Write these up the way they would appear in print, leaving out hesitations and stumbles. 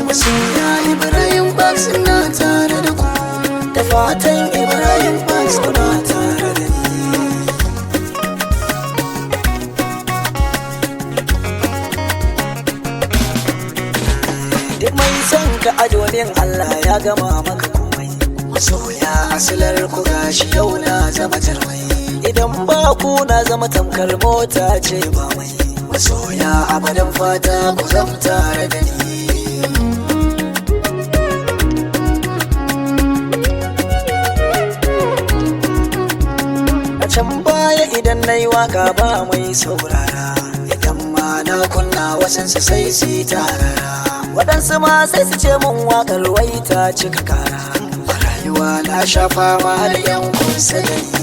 Masoya, Ibrahim Bax na tare da ku, da fatan Ibrahim Bax kuna tare da ni. Duk mai son ka a domin Allah ya gama maka komai. Masoya, asilar ku gashi yau na zama jarmai. Idan ba ku na zama tamkar mota ce ba mai. Masoya, abadan fata ku zam tare da ni. A can baya idan na yi waka ba mai saurara. Idan ma na kunna, wasansu sai su yi tarara. Waɗansu ma sai su ce mun wakar wai ta cika kara. A rayuwa na sha fama da yan kusa da ni.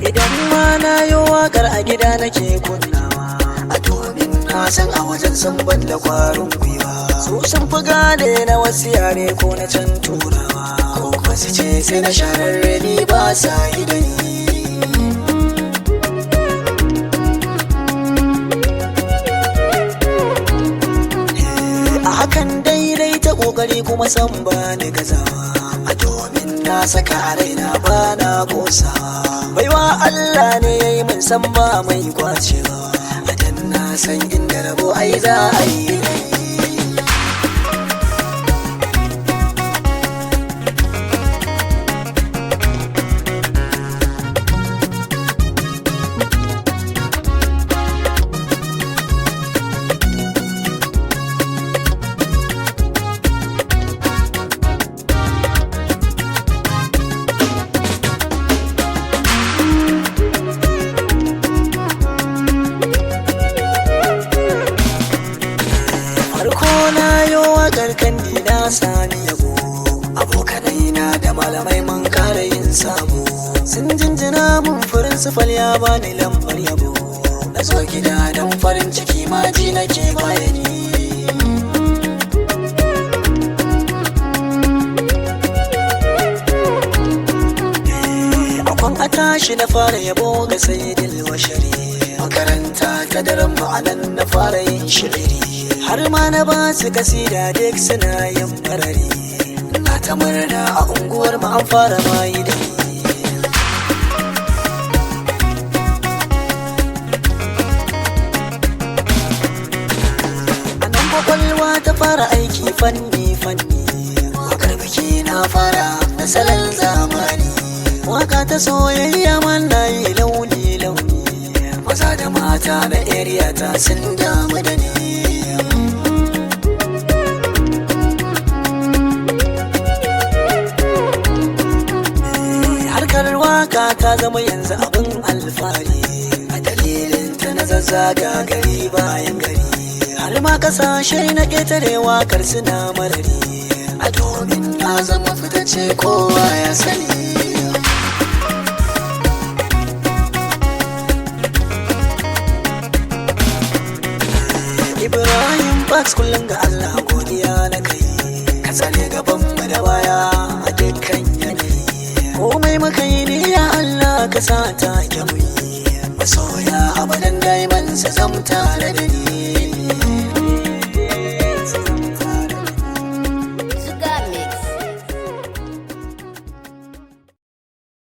Idan ma na yi wakar, a gida nake kunnawa, a domin na san a wajen sun ban da kwarin gwiwa. Su sun fi gane na wasu yare ko na can turawa, ko kuma su ce sai na shararre ni ba sa yi da ni. A hakan daidai ta kokari kuma san ba ni gazawa, a domin na saka a raina ba na kosawa. Baiwa Allah ne ya yi min, san ba mai kwacewa, a dan na san inda rabo ai za a yi da ni. Farko na yi waƙar kandi na sami yabo. Abokanai na da malamai mun kara yin sabo. Sun jinjina mun, firinsifal ya bani lambar yabo. Na zo gida don farin ciki ma ji nake bayani. Akwan a tashi na fara yabo ga Sayyidil Washari. Makaranta ta daren ma'anan na fara yin shiriri. Har ma na ba su kasida, duk suna yin marari. Na ta murna a unguwar mu an fara mayi da ni. A nan kwakwalwa ta fara aiki fanni-fanni. Wakar biki na fara da salon zamani. Waka ta soyayya man na yi launi-launi. Maza da mata na area ta sun damu da ni. Harkar waka ta zama yanzu abin alfahari. A dalilin ta na zazzaga gari bayan gari, har ma kasashe na ƙetare, wakar suna marari, a domin na zama fitacce kowa ya sani. Ibrahim Bax, kullum ga Allah godiya na kai. Ka tsare gaban mu da baya a dukkan yanayi. Komai muka yi ne ya Allah ka sa ta mu yi. Masoya abadan daiman su zamta